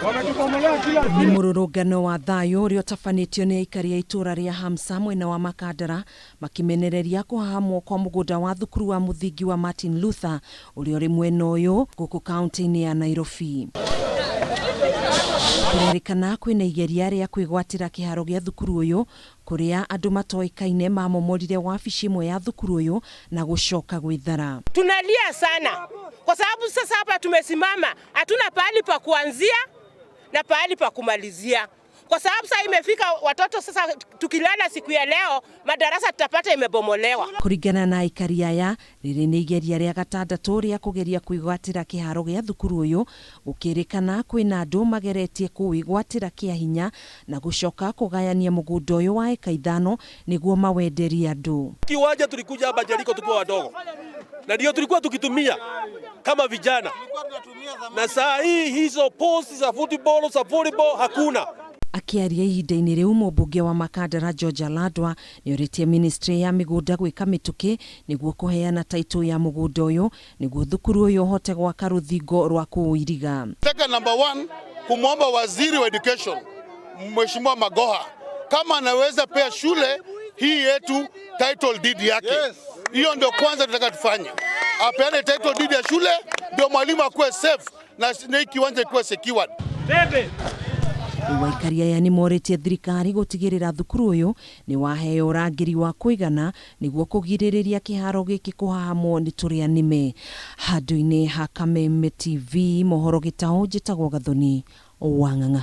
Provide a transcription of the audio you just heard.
Nĩ mũrũrũngano wa thayũ ũrĩa ũtabanĩtio nĩ aikari a itũũra rĩa Hamsa mwena wa Makandara makĩmenereria kũhahamwo kwa mũgũnda wa thukuru wa mũthingi wa Martin Luther ũrĩa ũrĩ mwena ũyũ gũkũ kaunti-inĩ ya Nairobi. Kũrerĩkana kwĩna igeria rĩa kwĩgwatĩra kĩharo gĩa thukuru ũyũ kũrĩa andũ matoĩkaine mamomorire wabici ĩmwe ya thukuru ũyũ na gũcoka gwĩthara. Tunalia sana kwa sababu sasa hapa tumesimama, hatuna pahali pa kuanzia na pahali pa kumalizia, kwa sababu sasa imefika watoto sasa, tukilala siku ya leo madarasa tutapata imebomolewa. Kũringana na aikari aya, rĩrĩ nĩ igeria rĩa gatandatũ rĩa kũgeria kwĩgwatĩra kĩharo gĩa thukuru ũyũ, gũkĩrĩkana kwĩna andũ mageretie kũwĩgwatĩra kĩa hinya na gũcoka kũgayania mũgũnda ũyũ wa eka 5 nĩguo mawenderie andũ. Kiwanja tulikuja hapa Jericho tukiwa wadogo na ndio tulikuwa tukitumia kama vijana, na saa hii hizo posti za football za volleyball hakuna. Akĩaria ihinda-inĩ rĩu, mũmbunge wa Makandara George Aladwa nĩorĩtie ministry ya mĩgũnda gwĩka mĩtũkĩ nĩguo kũheana taitũ ya mũgũnda ũyũ nĩguo thukuru ũyũ ũhote gwaka rũthingo rwa kũũiriga. Nataka number one kumwomba waziri wa education Mheshimiwa Magoha kama anaweza pea shule hii yetu title deed yake. Hiyo ndio kwanza tunataka tufanye, apeane title deed ya shule ndio mwalimu akuwe safe na hii kiwanja ikuwe secured. Rĩu aikari aya nĩ morĩtie thirikari gũtigĩrĩra thukuru ũyũ nĩ waheo ũrangĩri wa kũigana nĩguo kũgirĩrĩria kĩharo gĩkĩ kũhahamwo nĩ tũrĩa nĩme. Handũ-inĩ ha Kameme TV mohoro gĩtaũ, njĩtagwo Gathoni Wang'ang'a.